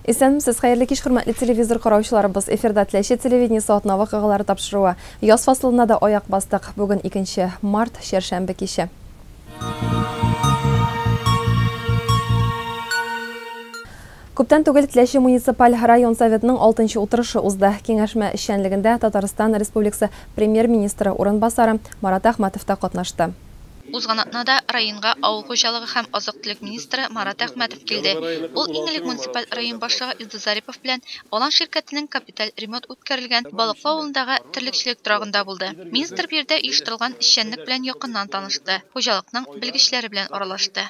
Исәнмесез, хәерле кич, хөрмәтле телевизор караучыларыбыз. Эфирда Теләче телевидениесе атна вакыйгалары тапшыруы. Яз фасылына да аяк бастык. Бүген 2 март, чәршәмбе киче. Күптән түгел Теләче муниципаль район советының 6-нчы утырышы узды. Киңәшмә эшчәнлегендә Татарстан Республикасы премьер-министры урынбасары Марат Әхмәтов та катнашты. Узган атнада районга авыл хуҗалыгы һәм азык-төлек министры Марат Әхмәтов килде. Ул иң элек муниципаль район башлыгы Илдус Зарипов белән Алан ширкәтенең капиталь ремонт үткәрелгән Балыклы авылындагы терлекчелек торагында булды. Министр биредә оештырылган эшчәнлек белән якыннан танышты, хуҗалыкның белгечләре белән аралашты.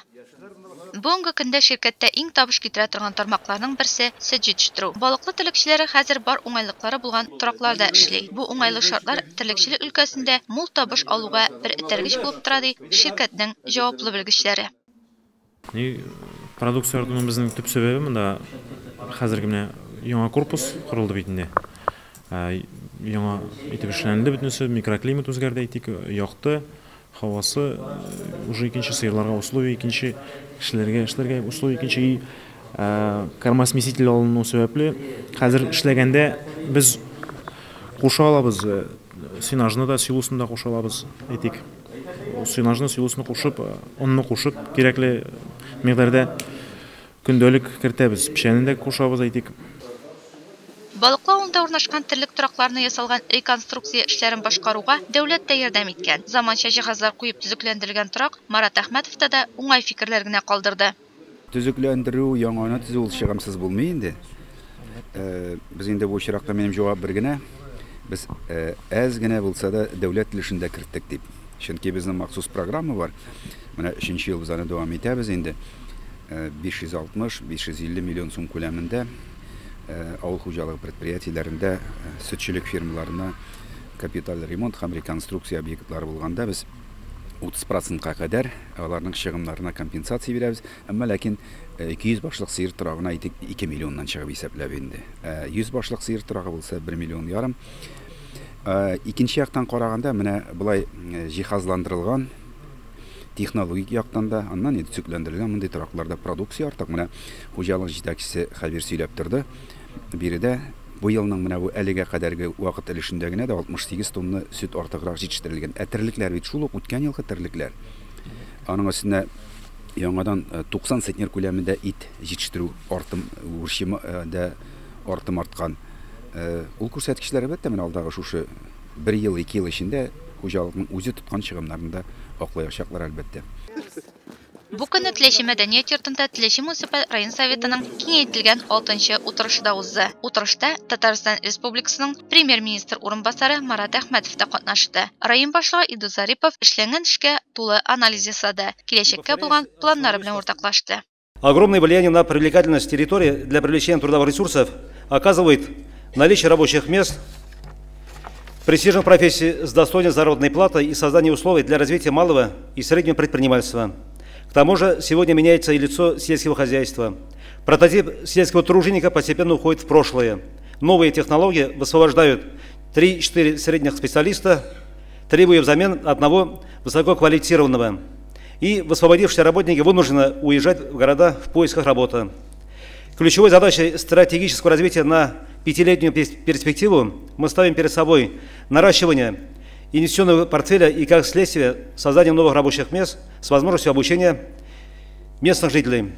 Бүгенге көндә ширкәттә иң табыш китерә торган тармакларның берсе сөт җитештерү. Балыклы терлекчеләре хәзер бар уңайлыклары булган торакларда эшли. Бу уңайлы шартлар терлекчелек өлкәсендә мул табыш алуга бер этәргеч булып тора, ди ширкәтнең җаваплы белгечләре. Продукция артуның безнең төп сәбәбе монда хәзерге менә яңа корпус корылды бит инде. Яңа итеп эшләнде бөтенесе, микроклимат үзгәрде, әйтик, якты, һавасы уже икенче, сыерларга условия икенче, кешеләргә эшләргә условия икенче. Кормосмеситель алыну сәбәпле хәзер эшләгәндә без куша алабыз, сенажны да, силосны да куша алабыз, әйтик. Сенажны, силосны кушып, онны кушып, кирәкле микъдарда көндәлек кертәбез, печәнне дә кушабыз, әйтик. Балыклы авылында урнашкан терлек торакларына ясалган реконструкция эшләрен башкаруга дәүләт тә ярдәм иткән. Заманча җиһазлар куеп төзекләндерелгән торак Марат Әхмәтовта да уңай фикерләр генә калдырды. Төзекләндерү, яңаны төзү ул чыгымсыз булмый инде. Без инде бу очракта минем җавап бер генә. Без әз генә булса да дәүләт өлешен дә керттек дип. Чөнки безнең махсус программа бар. Менә 3 ел без аны дәвам итәбез инде. 560, 550 миллион сум күләмендә авыл хуҗалыгы предприятиеләрендә сөтчелек фирмаларына капиталь ремонт һәм реконструкция объектлары булганда без 30%-ка кадәр аларның чыгымнарына компенсация бирәбез. Әмма ләкин 200 башлык сыер торагына әйтик 2 миллионнан чыгып исәпләп инде. 100 башлык сыер торагы булса 1 миллион ярым. Икенче яктан караганда менә болай җиһазландырылган технологик яктан да, аннан инде төзекләндерелгән мондый торакларда продукция артык. Менә хуҗалык җитәкчесе Хәбир сөйләп торды. Биредә бу елның менә бу әлегә кадәрге вакыт өлешендә генә дә 68 тонна сөт артыграк җитештерелгән. Ә терлекләр бит шул ук үткән елгы терлекләр. Аның өстенә яңадан 90 центнер күләмендә ит җитештерү артым, үрчемдә артым арткан. Ул күрсәткечләр әлбәттә менә алдагы шушы 1 ел, 2 ел эчендә хуҗалыкның үзе тоткан чыгымнарын да аклаячаклар әлбәттә. Бу көнне Теләче мәдәният йортында Теләче муниципаль район советының киңәйтелгән 6-нчы утырышы да узды. Утырышта Татарстан Республикасының премьер-министр урынбасары Марат Әхмәтов та катнашты. Район башлыгы Илдус Зарипов эшләнгән эшкә тулы анализ ясады, киләчәккә булган планнары белән уртаклашты. Огромное влияние на привлекательность территории для привлечения трудовых ресурсов оказывает наличие рабочих мест, престижных профессий с достойной заработной платой и создание условий для развития малого и среднего предпринимательства. К тому же сегодня меняется и лицо сельского хозяйства. Прототип сельского труженика постепенно уходит в прошлое. Новые технологии высвобождают 3-4 средних специалиста, требуя взамен одного высококвалифицированного. И высвободившиеся работники вынуждены уезжать в города в поисках работы. Ключевой задачей стратегического развития на пятилетнюю перспективу мы ставим перед собой наращивание инвестиционного портфеля и, как следствие, создание новых рабочих мест с возможностью обучения местных жителей.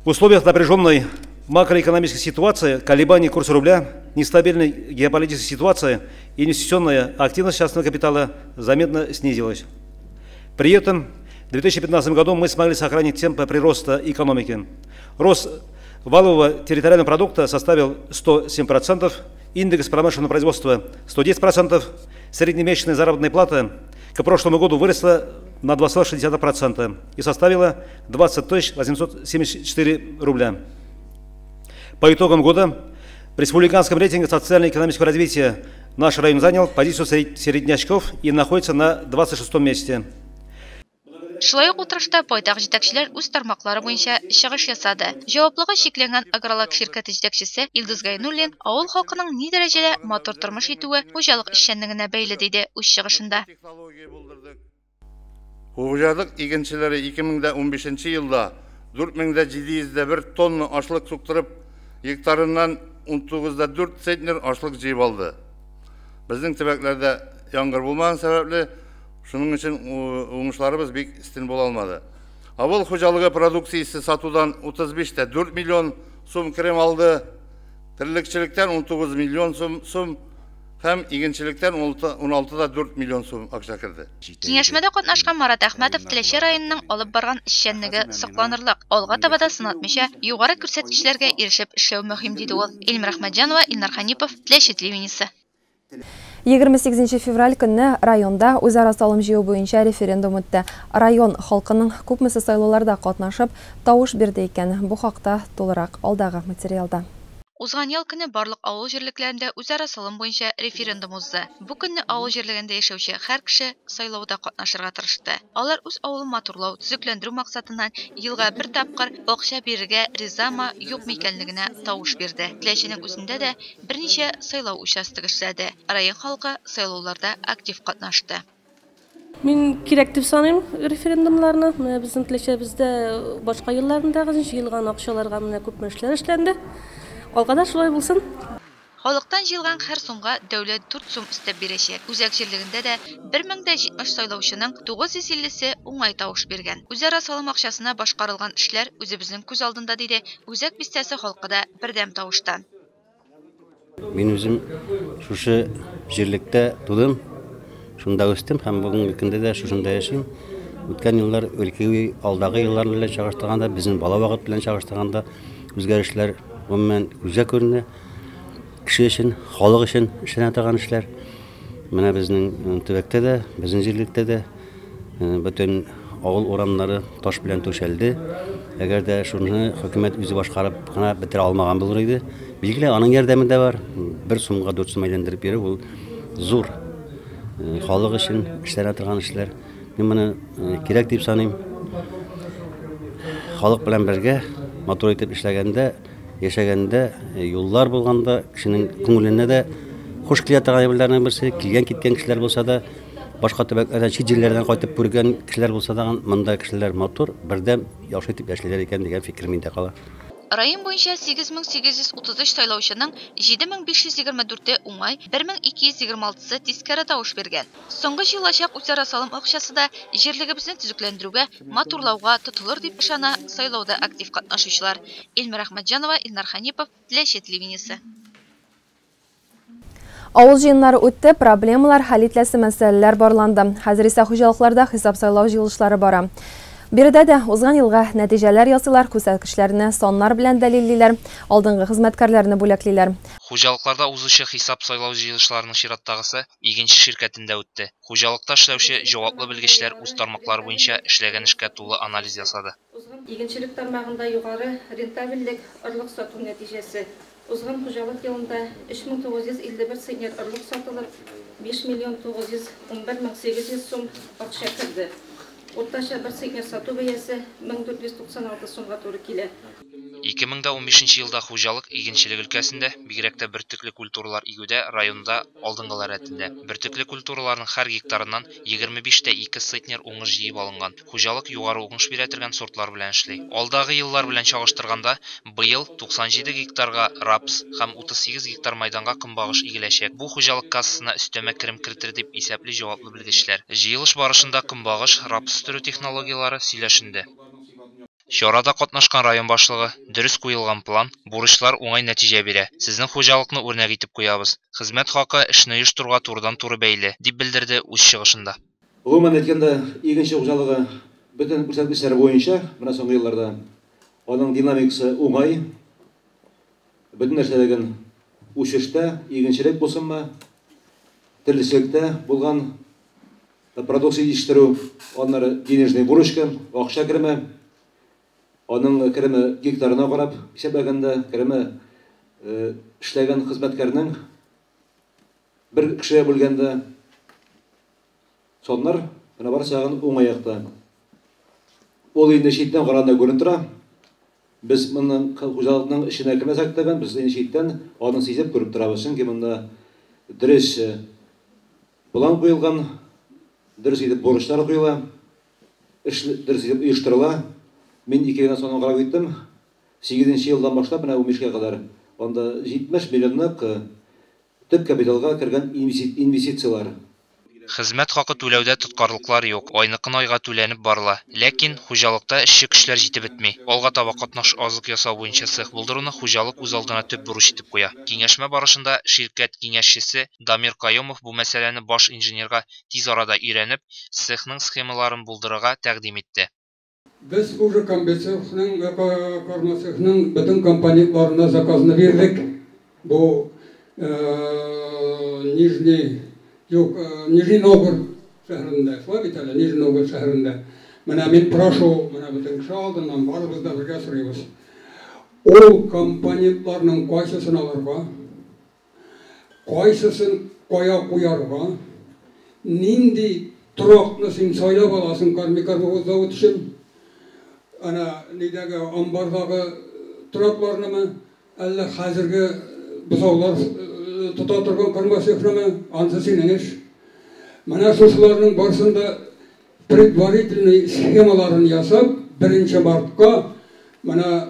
В условиях напряженной макроэкономической ситуации, колебаний курса рубля, нестабильной геополитической ситуации, инвестиционная активность частного капитала заметно снизилась. При этом в 2015 году мы смогли сохранить темпы прироста экономики. Рост валового территориального продукта составил 107%, индекс промышленного производства 110%, среднемесячная заработная плата к прошлому году выросла на 2,6% и составила 20 874 рубля. По итогам года в республиканском рейтинге социально-экономического развития наш район занял позицию середнячков и находится на 26 месте. Шулай ук утырышта байтак җитәкчеләр үз тармаклары буенча чыгыш ясады. Җаваплыгы чикләнгән Агролак ширкәте җитәкчесе Илдус Гайнуллин авыл халкының ни дәрәҗәдә матур тормыш итүе хуҗалык эшчәнлегенә бәйле диде үз чыгышында. Хуҗалык игенчеләре 2015 елда 4701 тонна ашлык суктырып, гектарыннан 19,4 центнер ашлык җыеп алды. Безнең төбәкләрдә яңгыр булмаган сәбәпле, шуның өчен уңышларыбыз бик өстен була алмады. Авыл хуҗалыгы продукциясе сатудан 35,4 миллион сум керем алды. Терлекчелектән 19 миллион сум һәм игенчелектән 16,4 миллион сум акча керде. Киңәшмәдә катнашкан Марат Әхмәтов Теләче районының алып барган эшчәнлеге сокланырлык. Алга таба да сынатмыйча, югары күрсәткечләргә ирешеп эшләү мөһим, диде ул. Эльмира Әхмәтҗанова, Илнар Ханипов, Теләче телевидениесе. 28 февраль көнне районда үзара салым җыю буенча референдум үтте. Район халкының күпмесе сайлауларда катнашып, тавыш бирде икән. Бу хакта тулырак алдагы материалда. Узган ял көне барлык авыл җирлекләрендә үзара салым буенча референдум узды. Бу көнне авыл җирлегендә яшәүче һәр кеше сайлауда катнашырга тырышты. Алар үз авылын матурлау, төзекләндерү максатыннан елга бер тапкыр акча бирергә ризамы, юкмы икәнлегенә тавыш бирде. Теләченең үзендә дә берничә сайлау участогы эшләде. Район халкы сайлауларда актив катнашты. Мин кирәк дип саныйм референдумларны. Менә безнең Теләчебездә башка елларындагы җыелган акчаларга менә күпме эшләр эшләнде. Алга да шулай булсын. Халыктан җыелган һәр сумга дәүләт 4 сум өстәп бирәчәк. Үзәк җирлегендә дә 1070 сайлаучының 950-се уңай тавыш биргән. Үзара салым акчасына башкарылган эшләр үзебезнең күз алдында, диде Үзәк бистәсе халкы да бердәм тавыштан. Мин үзем шушы җирлектә тудым, шунда үстем һәм бүгенге көндә дә шушында яшим. Үткән еллар, өлкәви алдагы еллар белән чагыштырганда, безнең бала вакыт белән чагыштырганда үзгәрешләр гомумән күзгә күренә. Кеше өчен, халык өчен эшләнә торган эшләр. Менә безнең төбәктә дә, безнең җирлектә дә бөтен авыл урамнары таш белән түшәлде. Әгәр дә шуны хөкүмәт үзе башкарып кына бетерә алмаган булыр иде. Билгеле, аның ярдәме дә бар. 1 сумга 4 сум әйләндереп йөрү ул зур халык өчен эшләнә торган эшләр. Мин моны кирәк дип саныйм. Халык белән бергә матур итеп эшләгәндә, яшәгәндә, юллар булганда кешенең күңеленә дә хуш килә торган әйберләрнең берсе. Килгән-киткән кешеләр булса да, башка төбәкләрдән, чит җирләрдән кайтып күргән кешеләр булса да, монда кешеләр матур, бердәм, яхшы итеп яшиләр икән дигән фикер миндә кала. Район буенча 8833 сайлаучының 7524-е уңай, 1226-сы тискәре тавыш биргән. Соңгы җыелачак үзара салым акчасы да җирлегебезне төзекләндерүгә, матурлауга тотылыр дип ышана сайлауда актив катнашучылар. Эльмира Әхмәтҗанова, Илнар Ханипов, Теләче телевидениесе. Авыл җыеннары үтте, проблемалар хәл ителәсе мәсьәләләр барланды. Хәзер исә хуҗалыкларда хисап сайлау җыелышлары бара. Биредә дә узган елга нәтиҗәләр ясыйлар, күрсәткечләрне саннар белән дәлиллиләр, алдынгы хезмәткәрләрне бүләклиләр. Хуҗалыкларда узучы хисап сайлау җыелышларының чираттагысы Игенче ширкәтендә үтте. Хуҗалыкта эшләүче җаваплы белгечләр үз тармаклары буенча эшләгән эшкә тулы анализ ясады. Игенчелек тармагында югары рентабельлек орлык сату нәтиҗәсе. Узган хуҗалык елында 3951 центнер орлык сатылып, 5 911 800 сум акча керде. Уртача бер центнер сату бәясе 1496 сумга туры килә. 2015 елда хуҗалык игенчелек өлкәсендә, бигрәк тә бөртекле культуралар игүдә районда алдынгылар рәтендә. Бөртекле культураларның һәр гектарыннан 25,2 центнер уңыш җыеп алынган. Хуҗалык югары уңыш бирә торган сортлар белән эшли. Алдагы еллар белән чагыштырганда, быел 97 гектарга рапс һәм 38 гектар майданга көнбагыш игеләчәк. Бу хуҗалык кассасына өстәмә керем кертер дип исәпли җаваплы белгечләр. Җыелыш барышында көнбагыш, рапс үстерү технологияләре сөйләшенде. Чарада катнашкан район башлыгы, дөрес куелган план, бурычлар уңай нәтиҗә бирә. Сезнең хуҗалыкны үрнәк итеп куябыз. Хезмәт хакы эшне оештыруга турыдан-туры бәйле, дип белдерде үз чыгышында. Гомумән әйткәндә, игенче хуҗалыгы бөтен күрсәткечләре буенча менә соңгы елларда аның динамикасы уңай. Бөтен нәрсәдәген үсештә, игенчелек булсынмы, терлекчелектә булган продукция җитештерү, аннары денежный бурычка, акча кереме, аның кереме гектарына карап исәпләгәндә, кереме эшләгән хезмәткәрнең бер кешегә бүлгәндә саннар менә барысы ягын уңай якта. Ул инде читтән караганда күренеп тора. Без моның хуҗалыкның эченә кермәсәк тә, без инде читтән аны сизеп күреп торабыз. Чөнки монда дөрес план куелган, дөрес итеп бурычлар куела, эш дөрес итеп оештырыла. Мин ике генә санын карап киттем. 8 елдан башлап менә 15-гә кадәр анда 70 миллионлык төп капиталга кергән инвестицияләр. Хезмәт хакы түләүдә тоткарлыклар юк, айныкын айга түләнеп барыла. Ләкин хуҗалыкта эшче көчләр җитеп бетми. Алга таба катнаш азык ясау буенча цех булдыруны хуҗалык үз алдына төп бурыч итеп куя. Киңәшмә барышында ширкәт киңәшчесе Дамир Каюмов бу мәсьәләне баш инженерга тиз арада өйрәнеп, цехның схемаларын булдырырга тәкъдим итте. Без уже комбицехның, кормоцехның бөтен компонентларына заказны бирдек. Бу Нижний Юк, Нижний Новгород шәһәрендә, шулай бит әле, Нижний Новгород шәһәрендә. Менә мин прошу, менә бөтен кеше алдыннан барыбыз да бергә сорыйбыз. Ул компонентларның кайсысын алырга, кайсысын кая куярга, нинди торакны син сайлап аласың кормикормовой завод өчен, ана нидәге амбардагы торакларнымы, әллә хәзерге бозаулар тота торган кормоцехнымы, ансы синең эш. Менә шушыларның барысын да предварительный схемаларын ясап, 1 мартка менә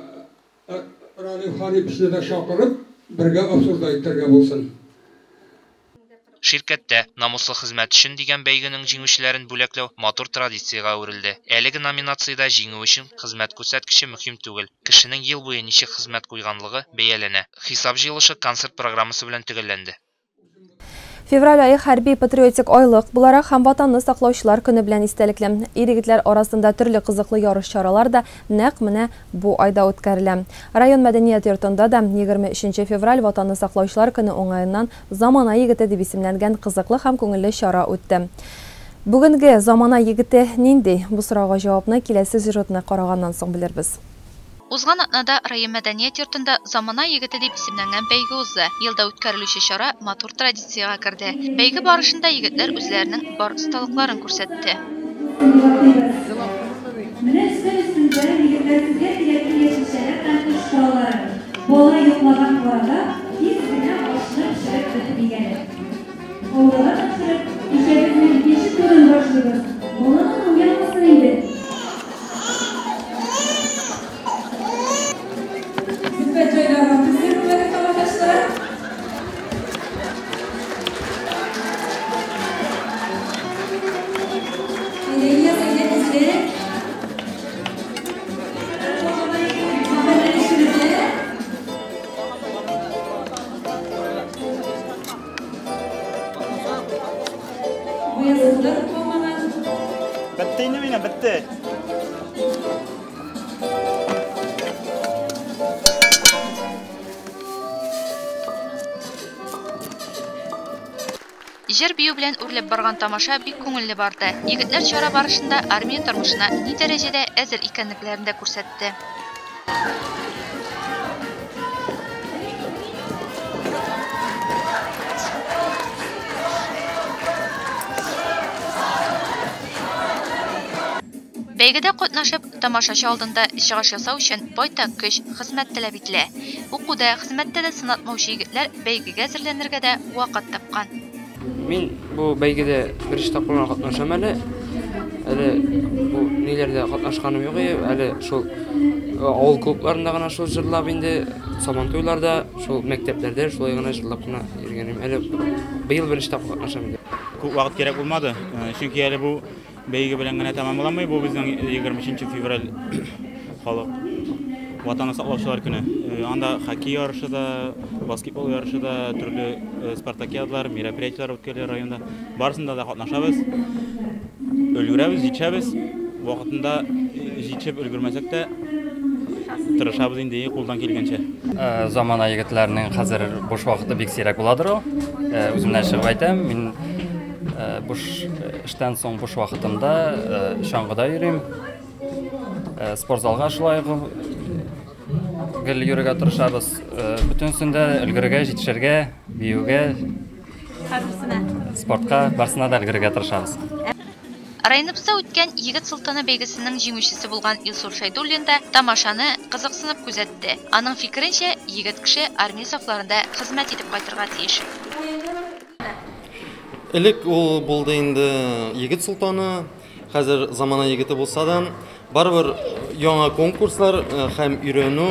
Ралиф Ханиповичны да чакырып, бергә обсуждать итәргә булсын. Ширкәттә намуслы хезмәт өчен дигән бәйгенең җиңүчеләрен бүләкләү матур традициягә әверелде. Әлеге номинациядә җиңү өчен хезмәт күрсәткече мөһим түгел. Кешенең ел буе ничек хезмәт куйганлыгы бәяләнә. Хисап җыелышы концерт программасы белән төгәлләнде. Февраль айы хәрби патриотик айлык буларак һәм ватанны саклаучылар көне белән истәлекле. Ир-егетләр арасында төрле кызыклы ярыш чаралар да нәкъ менә бу айда үткәрелә. Район мәдәният йортында да 23 февраль ватанны саклаучылар көне уңаеннан Замана егете дип исемләнгән кызыклы һәм күңелле чара үтте. Бүгенге замана егете нинди? Бу сорауга җавапны киләсе сюжетны караганнан соң белербез. Узган атнада район мәдәният йортында Замана егете дип исемләнгән бәйге узды. Елда үткәрелүче чара матур традициягә керде. Бәйге барышында егетләр үзләренең бар осталыкларын күрсәтте. Менә өстәл өстендә егетләр сезгә кирәкле яшелчәләр һәм кош кораллары. Бала йоклаган арада тиз генә ашны пешереп бетеп дигәне. Авылга тапшырып, кичәбезнең икенче турын башлыйбыз. Баланың уянмасын инде. Бетте инде минем, бетте. Җыр бию белән үрләп барган тамаша бик күңелле барды. Егетләр чара барышында армия тормышына ни дәрәҗәдә әзер икәнлекләрен дә күрсәтте. Бәйгедә катнашып, тамашачы алдында чыгыш ясау өчен байтак көч, хезмәт таләп ителә. Укуда, хезмәттә дә сынатмаучы егетләр бәйгегә әзерләнергә дә вакыт тапкан. Мин бу бәйгедә беренче тапкыр катнашам әле. Әле бу ниләрдә катнашканым юк, әле шул авыл клубларында гына шул җырлап инде, Сабантуйларда, шул мәктәпләрдә шулай гына җырлап кына йөргәнем. Әле быел беренче тапкыр катнашам инде. Күп вакыт кирәк булмады, чөнки әле бу бәйге белән генә тәмамланмый. Бу безнең 23 февраль халык ватанны саклаучылар көне. Анда хоккей ярышы да, баскетбол ярышы да, төрле спартакиадалар, мероприятиеләр үткәрелә районда. Барысында да катнашабыз. Өлгерәбез, җитешәбез. Вакытында җитешеп өлгермәсәк тә тырышабыз инде кулдан килгәнчә. Замана егетләренең хәзер буш вакыты бик сирәк буладыр ул. Үземнән чыгып әйтәм, мин буш эштән соң буш вакытымда чаңгыда йөрим. Спортзалга шулай гел йөрергә тырышабыз. Бөтенсендә өлгерергә, җитешергә, биюгә, спортка барсына да өлгерергә тырышабыз. Районыбызда үткән Егет Солтаны бәйгесенең җиңүчесе булган Илсур Шәйдуллин да тамашаны кызыксынып күзәтте. Аның фикеренчә, егет кеше армия сафларында хезмәт итеп кайтырга тиеш. Элек ул булды инде Егет Солтаны, хәзер замана егете булса да, барыбер Яңа конкурслар һәм өйрәнү,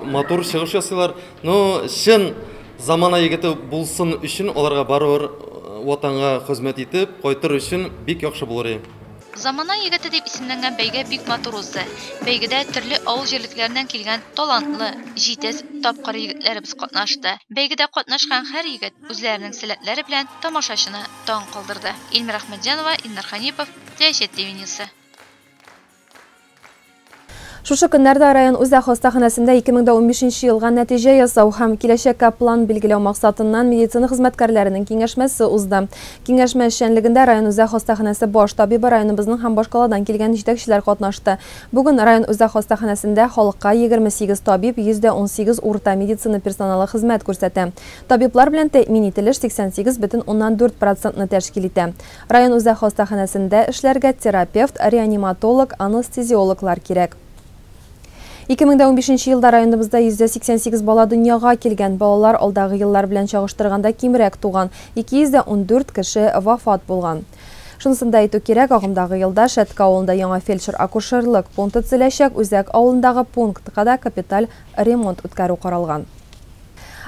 матур чыгыш ясыйлар. Но чын замана егете булсын өчен аларга барыбер Ватанга хезмәт итеп кайтыр өчен бик яхшы булыр иде. Замана егете дип исемләнгән бәйге бик матур узды. Бәйгедә төрле авыл җирлекләреннән килгән талантлы, җитез, тапкыр егетләребез катнашты. Бәйгедә катнашкан һәр егет үзләренең сәләтләре белән тамашачыны таң калдырды. Илмира Әхмәтҗанова, Илнар Хәнипов, Теләче телевидениесе. Шушы көннәрдә район үзәк хастаханәсендә 2015 елга нәтиҗә ясау һәм киләчәккә план билгеләү максатыннан медицина хезмәткәрләренең киңәшмәсе узды. Киңәшмә эшчәнлегендә район үзәк хастаханәсе баш табибы, районыбызның һәм башкаладан килгән җитәкчеләр катнашты. Бүген район үзәк хастаханәсендә халыкка 28 табиб, 118 урта медицина персоналы хезмәт күрсәтә. Табиблар белән тәэмин ителеш 88,4 процентны тәшкил итә. Район үзәк хастаханәсендә эшләргә терапевт, реаниматолог, анестезиологлар кирәк. 2015 елда районыбызда 188 бала дөньяга килгән. Балалар алдагы еллар белән чагыштырганда кимрәк туган. 214 кеше вафат булган. Шунысын да әйтү кирәк, агымдагы елда Шәтке авылында яңа фельдшер-акушерлык пункты төзеләчәк, Үзәк авылындагы пунктка да капиталь ремонт үткәрү каралган.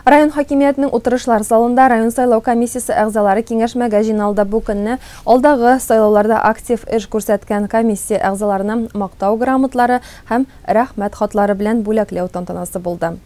Район хакимиятенең утырышлар залында район сайлау комиссиясе әгъзалары киңәшмәгә җыйналды. Бу көнне алдагы сайлауларда актив эш күрсәткән комиссия әгъзаларына мактау грамотлары һәм рәхмәт хатлары белән бүләкләү тантанасы булды.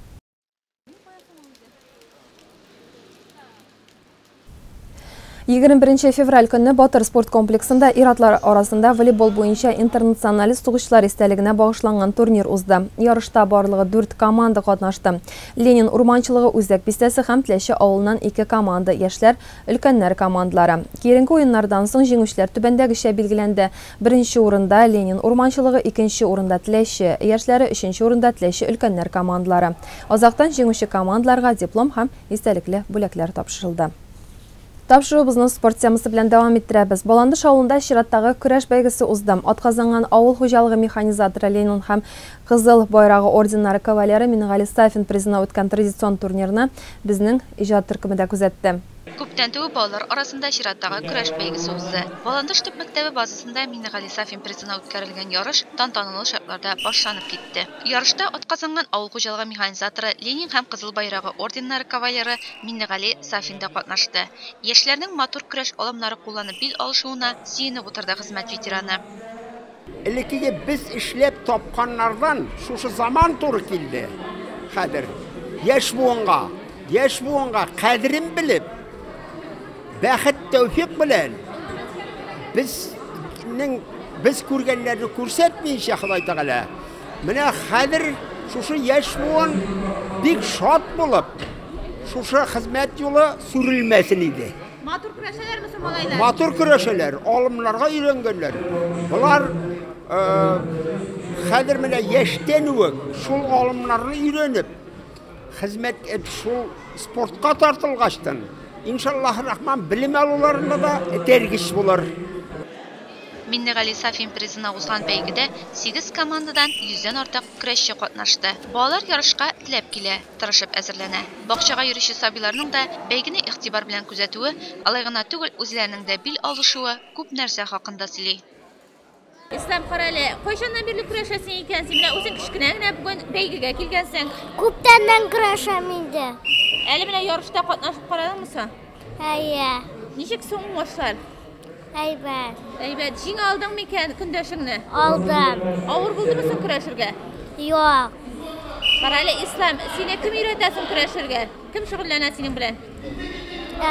21 февраль көнне Батыр спорт комплексында ир-атлар арасында волейбол буенча интернационалист сугышчылар истәлегенә багышланган турнир узды. Ярышта барлыгы 4 команда катнашты. Ленин урманчылыгы Үзәк бистәсе һәм Теләче авылыннан 2 команда, яшьләр, өлкәннәр командалары. Киеренке уеннардан соң җиңүчеләр түбәндәгечә билгеләнде. Беренче урында Ленин урманчылыгы, икенче урында Теләче яшьләре, өченче урында Теләче өлкәннәр командалары. Азактан җиңүче командаларга диплом һәм истәлекле бүләкләр тапшырылды. Тапшыруыбызны спорт темасы белән дәвам иттерәбез. Баландыш авылында чираттагы көрәш бәйгесе узды. Атказанган авыл хуҗалыгы механизаторы Ленин һәм Кызыл байрагы орденнары кавалеры Мингали Сафин призына үткән традицион турнирны безнең иҗат төркеме дә күзәтте. Күптән түгел балалар арасында чираттагы көрәш бәйгесе узды. Баландыш төп мәктәбе базасында Мингали Сафин призына үткәрелгән ярыш тантаналы шартларда башланып китте. Ярышта атказанган авыл хуҗалыгы механизаторы Ленин һәм Кызыл байрагы орденнары кавалеры Мингали Сафин да катнашты. Яшьләрнең матур көрәш алымнары кулланып бил алышуына сөенеп утырды хезмәт ветераны. Элеккеге без эшләп тапканнардан шушы заман туры килде. Хәзер яшь буынга, яшь буынга кадерен белеп, бәхет тәүфик белән безнең без күргәннәрне күрсәтмәенчә Ходай Тәгалә. Менә хәзер шушы яшь буын бик шат булып, шушы хезмәт юлы сүрелмәсен иде. Матур көрәшәләрме соң малайлар? Матур көрәшәләр, алымнарга өйрәнгәннәр. Болар хәзер менә яшьтән үк шул алымнарны өйрәнеп, хезмәт шул спортка тартылгачтан, иншаллаһ рахман белем алуларында да этәргеч булыр. Миннегали Сафин призына узган бәйгедә 8 командадан 100дән артык көрәшче катнашты. Балалар ярышка теләп килә, тырышып әзерләнә. Бакчага йөрүче сабыйларның да бәйгене игътибар белән күзәтүе, алай гына түгел, үзләренең дә бил алышуы күп нәрсә хакында сөйли. Ислам, карале, кайчаннан бирле көрәшәсең икән? Син менә үзең кечкенә генә бүген бәйгегә килгәнсең. Күптәннән көрәшәм инде. Әле менә ярышта катнашып карадыңмы соң? Әйе. Ничек соң уңышлар? Әйбәт. Әйбәт. Җиңә алдың микән көндәшеңне? Алдым. Авыр булдымы соң көрәшергә? Юк. Карале, Ислам, сине кем өйрәтә соң көрәшергә? Кем шөгыльләнә синең белән?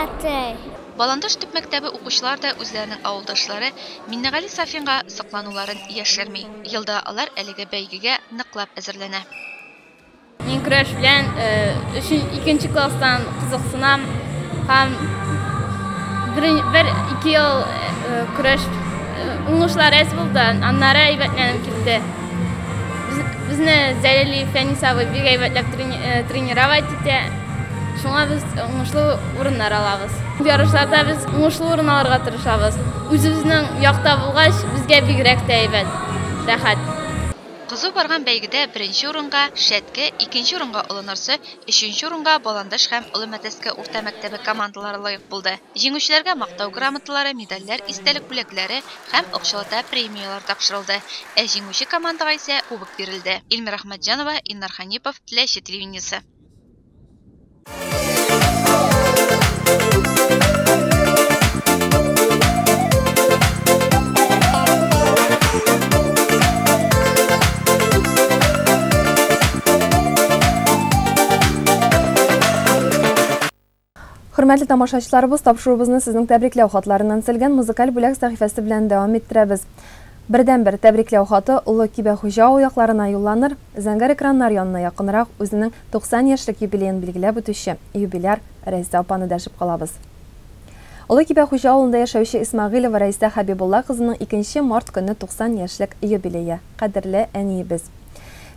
Әти. Баландыш төп мәктәбе укучылар да үзләренең авылдашлары Миннегали Сафинга соклануларын яшерми. Елда алар әлеге бәйгегә ныклап әзерләнә. Мин көрәш белән икенче класстан кызыксынам һәм бер-ике ел көрәш уңышлар әз булды, аннары әйбәтләнеп китте. Безне Зәлили Фәнис абый бик әйбәтләп тренировать итә. Шуңа без уңышлы урыннар алабыз. Ярышларда без уңышлы урын алырга тырышабыз. Үзебезнең якта булгач, безгә бигрәк тә әйбәт, рәхәт. Кызу барган бәйгедә беренче урынга Шәтке, икенче урынга Олы Нырсы, өченче урынга Баландыш һәм Олы Мәтәскә урта мәктәбе командалары лаек булды. Җиңүчеләргә мактау грамоталары, медальләр, истәлек бүләкләре һәм акчалата премияләр тапшырылды. Ә җиңүче командага исә кубок бирелде. Эльмира Әхмәтҗанова, Илнар Ханипов, Теләче телевидениесе. Хөрмәтле тамашачыларыбыз, тапшыруыбызны сезнең тәбрикләү хатларыннан селгән музыкаль бүләк сәхифәсе белән дәвам иттерәбез. Бердән-бер тәбрикләү хаты Олы Кибәхуҗа авыл якларына юлланыр, зәңгәр экраннар янына якынрак үзенең 90 яшьлек юбилеен билгеләп үтүче юбиляр Рәйсә апаны дәшеп калабыз. Олы Кибәхуҗа авылында яшәүче Исмәгыйлева Рәйсә Хәбибулла кызының 2 март көнне 90 яшьлек юбилее. Кадерле әниебез!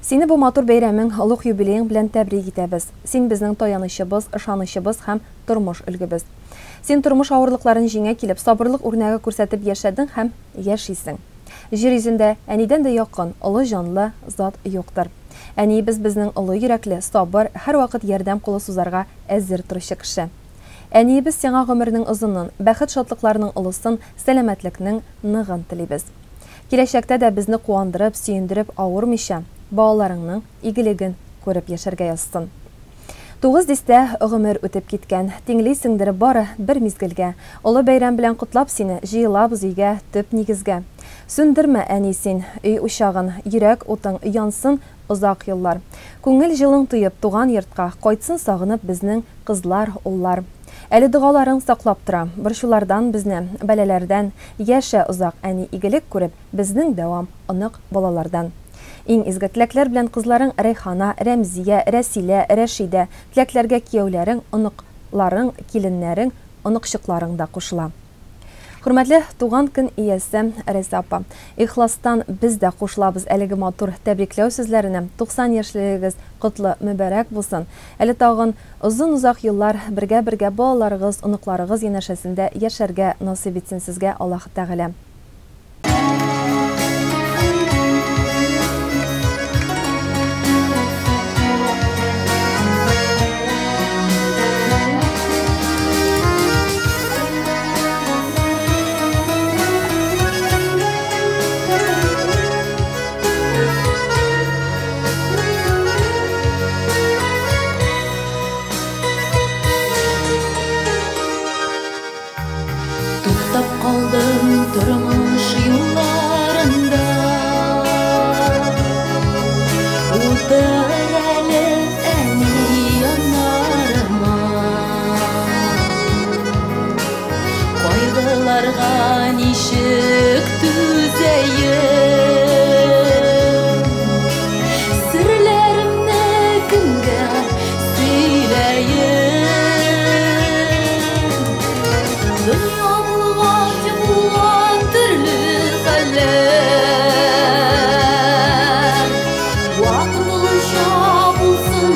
Сине бу матур бәйрәмең, олуг юбилеең белән тәбрик итәбез. Син безнең таянычыбыз, ышанычыбыз һәм тормыш өлгебез. Син тормыш авырлыкларын җиңә килеп, сабырлык үрнәге күрсәтеп яшәдең һәм яшисең. Җир йөзендә әнидән дә якын, олы җанлы зат юктыр. Әниебез безнең олы йөрәкле, сабыр, һәрвакыт ярдәм кулы сузарга әзер торучы кеше. Әниебез сиңа гомернең озынын, бәхет-шатлыкларның олысын, сәламәтлекнең ныгын телибез. Киләчәктә дә безне куандырып, сөендереп, авырмыйча, балаларыңның игелеген күреп яшәргә язсын. 9 дистә гомер үтеп киткән, тиңлисеңдер бары бер мизгелгә. Олы бәйрәм белән котлап сине, җыелабыз өйгә, төп нигезгә. Сүндермә, әни, син, өй учагын, йөрәк утың янсын озак еллар. Күңел җылың тоеп, туган йортка кайтсын сагынып безнең кызлар, уллар. Әле догаларың саклап тора, борчулардан безне, бәлаләрдән. Яшә озак, әни, игелек күреп, безнең дәвам, онык балалардан. Иң изге теләкләр белән кызларың Рәйхана, Рәмзия, Рәсилә, Рәшидә, теләкләргә кияүләрең, оныкларың, киленнәрең, оныкчыкларың да кушыла. Хөрмәтле туган көн иясе Рәйсә апа, ихластан без дә кушылабыз әлеге матур тәбрикләү сүзләренә. 90 яшьлегегез котлы, мөбарәк булсын. Әле тагын озын-озак еллар бергә-бергә балаларыгыз, оныкларыгыз янәшәсендә яшәргә насыйп итсен сезгә Аллаһ Тәгалә. Туктап калдым тормыш юлларында, утыр әле әни яннарыма. Кайгыларга ничек түзәем, серләремне кемгә сөйләем? Дөнья булгач булган төрле хәлләр, вакытлыча булсын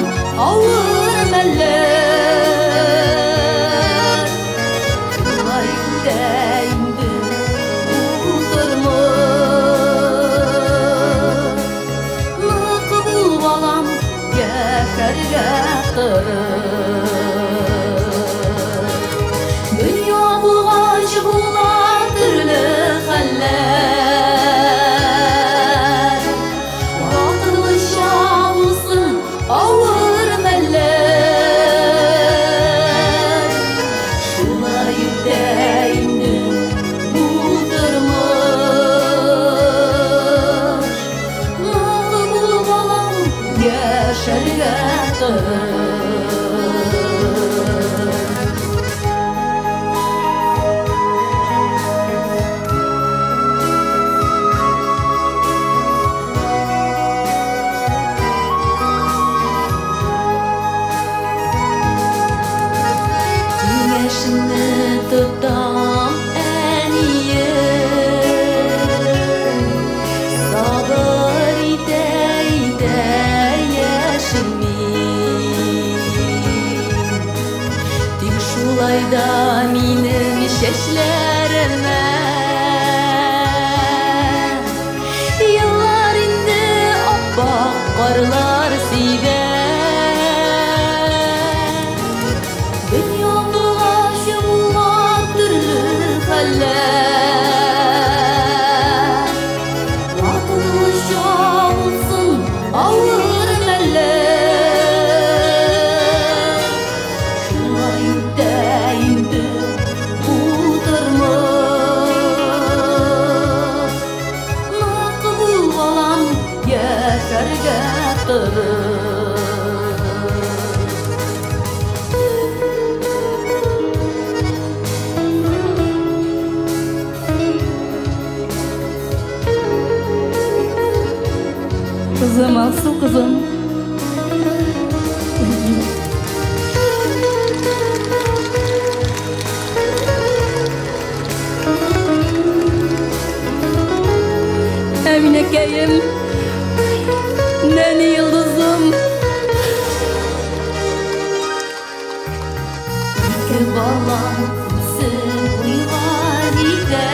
авыр мәлләр. Шулай үтә инде бу тормыш, нык бул, балам, яшәргә тырыш. Дөнья булгач була төрле хәлләр, вакытлыча булсын авыр мәлләр. Шулай үтә инде бу тормыш, нык бул, балам, яшәргә тырыш. Киңәшеңне тотам, әнием, сабыр итә-итә яшим мин. Тик шулай да минем чәчләремә еллар инде карлар сибә. Дөнья булгач була төрле хәлләр, ватылуча булсын авыр мәлләр. Шулай үтә инде бу тормыш. Нык бул, балам, яшәргә тырыш. Кызым, Алсу кызым. Әминәкәем, нәни йолдызым. Ике балам үсеп буйга җитә.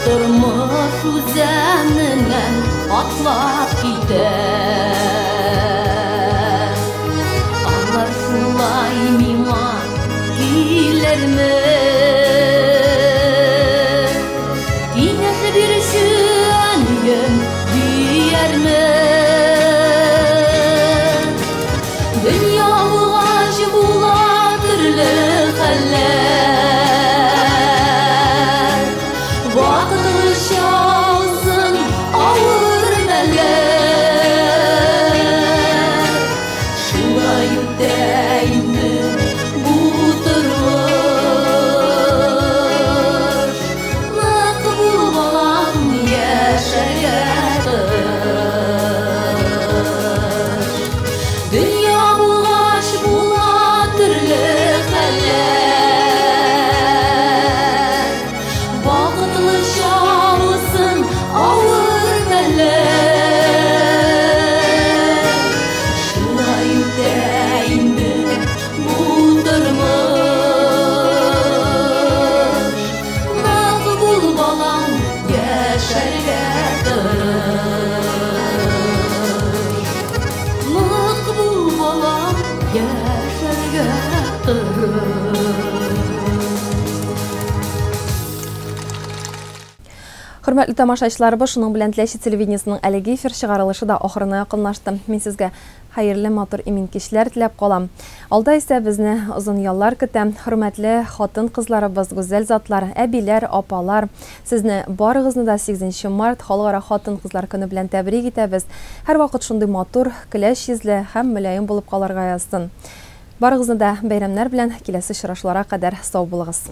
Тормыш үзәненнән атлап китә. Алар шулай миңа килерме? Киңәш бирүче әнием диярме? Дөнья булгач була төрле хәлләр, вакытлыча узсын авыр мәлләр. Шулай үтә инде бу тормыш. Нык бул, балам, яшәргә тырыш. Дөнья булгач була төрле хәлләр, вакытлыча булсын авыр мәлләр. Шулай үтә инде бу тормыш. Нык бул, балам, яшәргә тырыш. Нык бул, балам, яшәргә тырыш. Хөрмәтле тамашачыларыбыз, шуның белән Теләче телевидениесының әлеге эфир чыгарылышы да ахырына якынлашты. Мин сезгә хәерле, матур, имин кичләр теләп калам. Алда исә безне озын яллар көтә. Хөрмәтле хатын-кызларыбыз, гүзәл затлар, әбиләр, апалар, сезне барыгызны да 8 март Халыкара хатын-кызлар көне белән тәбрик итәбез. Һәрвакыт шундый матур, көләч йөзле һәм мөлаем булып калырга язсын. Барыгызны да бәйрәмнәр белән киләсе очрашуларга кадәр сау булыгыз.